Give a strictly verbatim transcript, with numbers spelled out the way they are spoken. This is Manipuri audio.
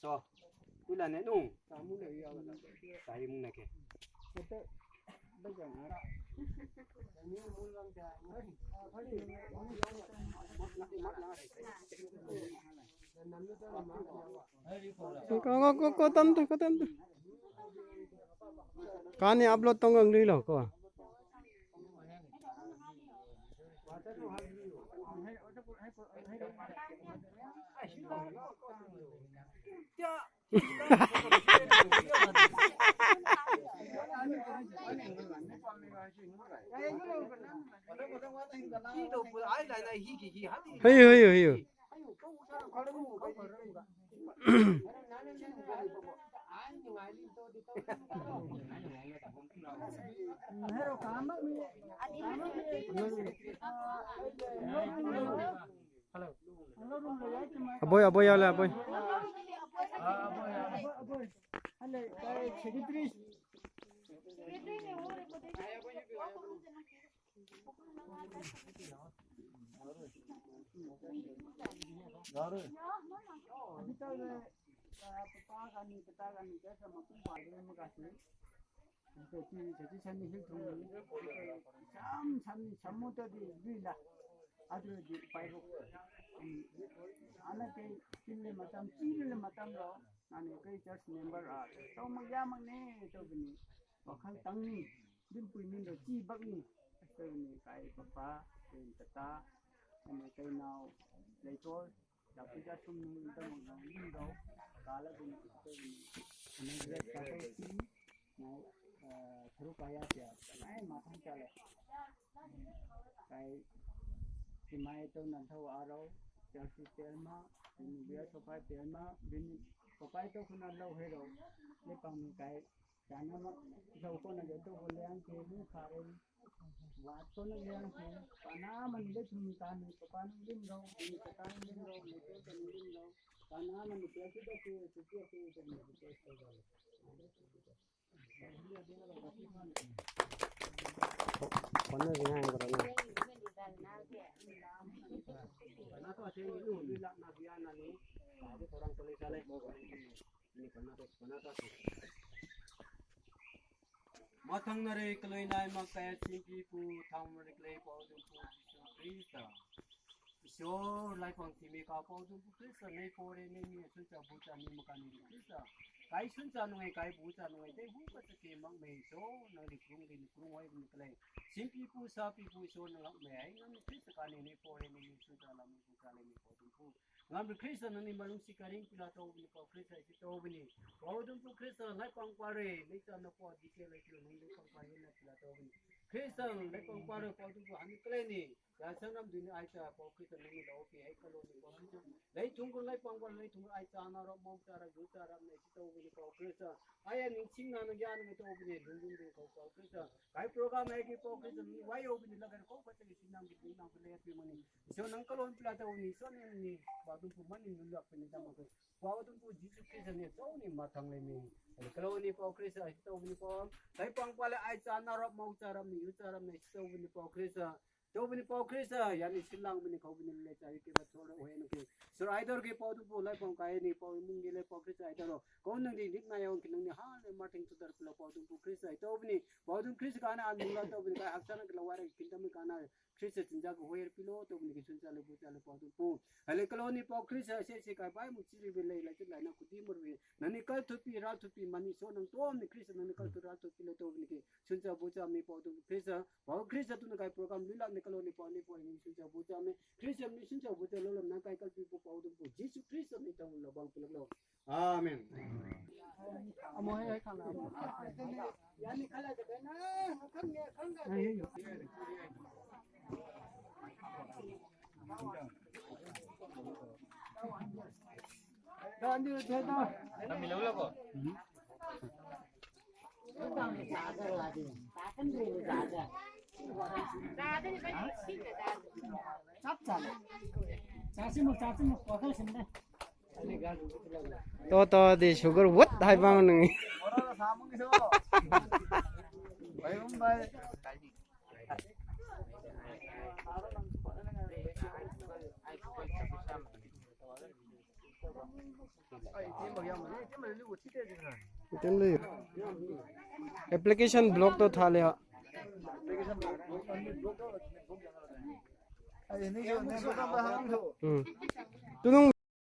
So, ila ne nung. Sai mung na ke. Ko, ko, ko, ko, tam tu, ko, tam tu. Kani upload tong ang lui lo ko. Hiyo, hiyo, hiyo. Aboi, aboi, yale, aboi. Sam, sam, samutadi bila. Adudi paibu. Ana kei chille matam, chille matam lo. Nani kei church member a. Tau mak ya mak ne, tau bini. Wakhal tangni. Dimpui min lo chi bakni. Tau bini kai papa, kei tata. Ana kei nau. Leitol. Dapuja sum nung ita mung nung lim dau, kala dun ita dun. Nung dia kata si, nai, eh, teru kaya sia, nai matang cale. Kai, si mai tu nan tau arau, sia si telma, bini dia sopai telma, bini sopai tu kuna lau hero, ni pang ni kai, Chana ma, zau ko na ge to ko liang ke lu kha re. Wat ko na liang ke. Pana man le thum ta ni ko pan lim ro, ni ko pan lim ro, ni ko pan lim ro. ꯀꯅꯥꯅ ꯃꯨꯊꯤꯍꯜꯂꯛꯈꯤꯗꯣ ꯆꯦ, ꯆꯦ, ꯆꯦ, ꯆꯦ, ꯆꯦ, ꯆꯦ, ꯆꯦ, ꯆꯦ꯫ ꯍꯣꯠꯅꯁꯤ ꯉꯥꯡꯕ꯭ꯔꯣ ꯅꯪ? ꯃꯊꯪꯅꯔꯦ ꯀꯂꯣꯏ ꯅꯥꯏꯃꯛ ꯀꯌꯥ ꯁꯤꯡꯒꯤ ꯄꯨ ꯊꯥꯡꯃꯔꯤꯛ ꯂꯩ ꯄꯥꯎꯗꯨ ꯄꯨ ꯖꯤꯁꯨ ꯈ꯭ꯔꯤꯁꯇ꯫ ꯏꯁꯣꯔ ꯂꯥꯏꯐꯝ ꯊꯤꯃꯤ ꯀꯥ ꯄꯥꯎꯗꯨ ꯄꯨ ꯈ꯭ꯔꯤꯁꯇ ꯅꯩ ꯄꯣꯔꯦ ꯅꯩ ꯃꯤ ꯑꯁꯨ ꯆꯥ ꯕꯨ ꯆꯥ ꯃꯤ ꯃꯀꯥ ꯅꯤ ꯈ꯭ꯔꯤꯁꯇ꯫ ꯀꯥꯏ ꯁꯨꯟ ꯆꯥ ꯅꯨꯡꯉꯥꯏ ꯀꯥꯏ ꯕꯨ ꯆꯥ ꯅꯨꯡꯉꯥꯏ ꯇꯩ ꯍꯨ ꯀ ꯆ ꯀꯦ ꯃꯛ ꯃꯩ ꯏꯁꯣꯔ ꯅꯪꯗꯤ ꯈꯨꯔꯨꯝ ꯂꯩ ꯈꯨꯔꯨꯝ ꯍꯣꯏ ꯕꯨ ꯀꯂꯩ꯫ ꯁꯤꯡꯄꯤ ꯄꯨ ꯁꯥ ꯄꯤ ꯄꯨ ꯏꯁꯣꯔ ꯅꯪ ꯂꯥꯛ ꯃꯩ ꯍꯥꯏ ꯉꯝꯃꯤ ꯈ꯭ꯔꯤꯁꯇ ꯀꯥ ꯅꯩ ꯅꯩ ꯄꯣꯔꯦ ꯅꯩ ꯃꯤ ꯑꯁꯨ ꯆꯥ ꯂꯥ ꯃꯤ ꯕꯨ ꯆꯥ ꯂꯩ ꯃꯤ ꯄꯥꯎꯗꯨ ꯄꯨ꯫ ꯉꯝꯃꯤ ꯈ꯭ꯔꯤꯁꯇ ꯅꯪꯗꯤ ꯃꯅꯨꯡ ꯁꯤ ꯀꯔꯤꯡ ꯄꯤꯂꯥ ꯇꯧꯕꯅꯤ ꯄꯥꯎ ꯈ꯭ꯔꯤꯁꯇ ꯑꯩꯁꯤ ꯇꯧꯕꯅꯤ꯫ ꯄꯥꯎꯗꯨ ꯄꯨ ꯈ꯭ꯔꯤꯁꯇ ꯂꯥꯏ ꯄꯥꯡ ꯄꯥꯔꯦ ꯅꯩ ꯆꯥ ꯅ ꯄꯥꯎ ꯗꯤ ꯀꯦ ꯂꯩ ꯀꯤꯂꯣ ꯅꯪꯗꯤ ꯄꯥꯡ ꯄꯥꯔꯦ ꯅ ꯄꯤꯂꯥ ꯇꯧꯕꯅꯤ꯫ ꯈ꯭ꯔꯤꯁꯇ ꯂꯩꯄꯥꯎ ꯄꯥꯔꯣꯏ ꯄꯥꯎꯗꯨꯕꯨ ꯍꯥꯟꯅ ꯀꯂꯦꯅꯤ꯫ ꯌꯥꯁꯪ ꯅꯝꯗꯨꯅꯤ ꯑꯥꯏ ꯆꯥ ꯄꯥꯎ ꯈ꯭ꯔꯤꯁꯇ ꯅꯪꯒꯤ ꯂꯧ ꯄꯤ ꯍꯩ ꯀꯂꯣꯅꯤ ꯄꯥꯎ ꯈ꯭ꯔꯤꯁꯇ ꯂꯩ ꯊꯨꯡꯒꯨ ꯂꯩꯄꯥꯎ ꯄꯥꯔꯣꯏ ꯂꯩ ꯊꯨꯡꯒꯨ ꯑꯥꯏ ꯆꯥ ꯅꯥꯔꯣ ꯃꯧ ꯆꯥꯔ ꯌꯨ ꯆꯥꯔ ꯅ ꯁꯤ ꯇꯧꯕꯅꯤ ꯄꯥꯎ ꯈ꯭ꯔꯤꯁꯇ꯫ ꯑꯥꯏ ꯌꯥ ꯅꯤꯡꯁꯤꯡ ꯅꯥꯅ ꯌꯥꯅ ꯇꯧꯕꯅꯤ ꯂꯨꯡꯒꯨꯝ ꯂꯨꯡ ꯀꯧ ꯄꯥꯎ ꯈ꯭ꯔꯤꯁꯇ꯫ ꯀꯥꯏ ꯄ꯭ꯔꯣꯒ꯭ꯔꯥꯝ ꯍꯥꯏꯒꯤ ꯄꯥꯎ ꯈ꯭ꯔꯤꯁꯇ ꯅꯪ ꯋꯥꯏ ꯌꯧꯕꯅꯤ ꯂꯒꯔ ꯀꯧ ꯐꯠꯇꯒꯤ ꯁꯤ ꯅꯪꯒꯤ ꯂꯨꯡ ꯅꯪ ꯂꯩ ꯄꯤꯃꯅꯤ꯫ ꯏꯁꯣꯔ ꯅꯪ ꯀꯂꯣꯟ ꯄꯤꯂꯥ ꯇꯧꯅꯤ ꯏꯁꯣꯔ ꯅꯪꯅꯤ꯫ ꯄꯥꯎ ꯑꯗꯨꯝ ꯄꯨꯃꯟꯅꯤ ꯅꯪ ꯂꯥꯛꯄꯅꯤ ꯇꯥꯃꯣ ꯈ꯭ꯔꯤꯁꯇ꯫ ꯄꯥꯎ ꯑꯗꯨꯝ ꯄꯨ ꯖꯤꯁꯨ ꯈ꯭ꯔꯤꯁꯇꯅꯤ ꯆꯧꯅꯤ ꯃꯊꯪ ꯂꯩꯃꯤ꯫ ꯀꯂꯣꯅꯤ ꯄꯥꯎ ꯈ꯭ꯔꯤꯁꯇ ꯑꯁꯤ ꯇꯧꯕꯅꯤ ꯄꯥꯎ꯫ ꯂꯩꯄꯥꯡ ꯄꯥꯜꯂꯦ ꯑꯥꯏ ꯆꯥꯅꯔꯣ ꯃꯧ ꯆꯥꯔꯝꯅꯤ ꯌꯨ ꯆꯥꯔꯝꯅꯤ ꯑꯁꯤ ꯇꯧꯕꯅꯤ ꯄꯥꯎ ꯈ꯭ꯔꯤꯁꯇ꯫ ꯇꯧꯕꯅꯤ ꯄꯥꯎ ꯈ꯭ꯔꯤꯁꯇ ꯌꯥꯅꯤ ꯁꯤꯜ ꯂꯥꯡꯕꯅꯤ ꯀꯧꯕꯅꯤ ꯂꯩ ꯆꯥꯔꯤ ꯀꯦꯕ ꯊꯣꯔ ꯑꯣꯏꯅ ꯀꯦ꯫ ꯁꯨꯔ ꯑꯥꯏꯗꯣꯔꯒꯤ ꯄꯥꯎ ꯑꯗꯨꯝ ꯄꯨ ꯂꯩꯄꯥꯡ ꯀꯥꯏꯅꯤ ꯄꯥꯎ ꯏꯃꯨꯡꯒꯤ ꯂꯩ ꯄꯥꯎ ꯈ꯭ꯔꯤꯁꯇ ꯑꯥꯏꯗꯣꯔꯣ꯫ ꯀꯧ ꯅꯪꯗꯤ ꯅꯤꯛ ꯅꯥꯏ ꯑꯣꯟ ꯈꯤ ꯅꯪꯗꯤ ꯍꯥꯟꯅ ꯃꯥꯔꯇꯤꯟ ꯊꯨꯗꯔ ꯄꯨꯂ ꯄꯥꯎ ꯑꯗꯨꯝ ꯄꯨ ꯈ꯭ꯔꯤꯁꯇ ꯇꯧꯕꯅꯤ꯫ ꯄꯥꯎ ꯑꯗꯨꯝ ꯈ꯭ꯔꯤꯁꯇ ꯀꯥꯅ ꯑꯟ ꯃꯨꯡꯂꯥ ꯇꯧꯕꯅꯤ ꯀꯥꯏ ꯍꯛꯆꯥꯡ ꯀꯂ ꯋꯥꯔ ꯀꯤꯟꯗꯝ ꯀꯥꯅ ꯈ꯭ꯔꯤꯁꯇ ꯆꯤꯟꯖꯥꯛ ꯍꯣꯏꯔ ꯄꯤꯂꯣ ꯇꯧꯕꯅꯤ ꯀꯩꯁꯨ ꯆꯥꯂꯨ ꯄꯨ ꯆꯥꯂꯨ ꯄꯥꯎ ꯑꯗꯨꯝ ꯄꯨ꯫ ꯍꯜꯂꯦ ꯀꯂꯣꯅꯤ ꯄꯥꯎ ꯈ꯭ꯔꯤꯁꯇ ꯑꯁꯦ ꯑꯁꯦ ꯀꯥꯏ ꯕꯥꯏ ꯃꯨꯛ ꯆꯤꯔꯤꯕ ꯂꯩ ꯂꯥꯏꯆꯠ ꯂꯥꯏꯅ ꯈꯨꯗꯤ ꯃꯨꯔꯕꯤ ꯅꯪꯅꯤ ꯀꯜ ꯊꯨꯄꯤ ꯔꯥ ꯊꯨꯄꯤ ꯃꯅꯤ ꯁꯣ ꯅꯪ ꯇꯣꯝꯅꯤ ꯈ꯭ꯔꯤꯁꯇ ꯅꯪꯅꯤ ꯀꯜ ꯊꯨ ꯔꯥ ꯊꯨꯄꯤ ꯂꯣ ꯇꯧꯕꯅꯤ ꯀꯤ ꯁꯨꯟ ꯆꯥ ꯕꯨ ꯆꯥ ꯃꯤ ꯄꯥꯎ ꯑꯗꯨꯝ ꯈ꯭ꯔꯤꯁꯇ ꯄꯥꯎ ꯈ꯭ꯔꯤꯁꯇ ꯇꯨꯅ ꯀꯥꯏ ꯄ꯭ꯔꯣꯒ꯭ꯔꯥꯝ ꯂꯨꯏ ꯂꯥꯛꯅꯤ ꯀꯂꯣꯅꯤ ꯄꯥꯎ ꯅꯤ ꯄꯥꯎ ꯅꯤ ꯁꯨꯟ ꯆꯥ ꯕꯨ ꯆꯥ ꯃꯤ ꯈ꯭ꯔꯤꯁꯇ ꯃꯤ ꯁꯨꯟ ꯆꯥ ꯕꯨ ꯆꯥ ꯂꯣ ꯂꯝ ꯅꯪ ꯀꯥꯏ ꯀꯜ ꯄꯤ ꯄꯨ ꯄꯥꯎ ꯑꯗꯨꯝ ꯄꯨ ꯖꯤꯁꯨ ꯈ꯭ꯔꯤꯁꯇ ꯃꯤ ꯇꯧ ꯂꯣ ꯕꯥꯡ ꯄꯨꯂꯛ ꯂꯣ꯫ ꯑꯥꯃꯦꯟ꯫ ꯑꯃꯨꯛ ꯍꯦꯛ ꯍꯦꯛ ꯈꯪꯉꯛꯑꯣ꯫ ꯆꯞ ꯆꯥꯅ꯫ ꯆꯥꯁꯤꯃꯨꯛ, ꯆꯥꯁꯤꯃꯨꯛ, ꯋꯥꯈꯜ ꯁꯤꯟꯗꯦ꯫ ꯇꯣ ꯇꯣꯗꯤ ꯁꯨꯒꯔ ꯋꯨꯠ ꯍꯥꯏꯕ ꯑꯃ ꯅꯪꯉꯤ꯫ ꯏꯇꯦꯝ ꯂꯩꯌꯨ꯫ ꯑꯦꯄ꯭ꯂꯤꯀꯦꯁꯟ ꯕ꯭ꯂꯣꯛꯇꯣ ꯊꯥꯜꯂꯦ꯫ ꯎꯝ꯫ ꯇꯨꯅꯨꯡ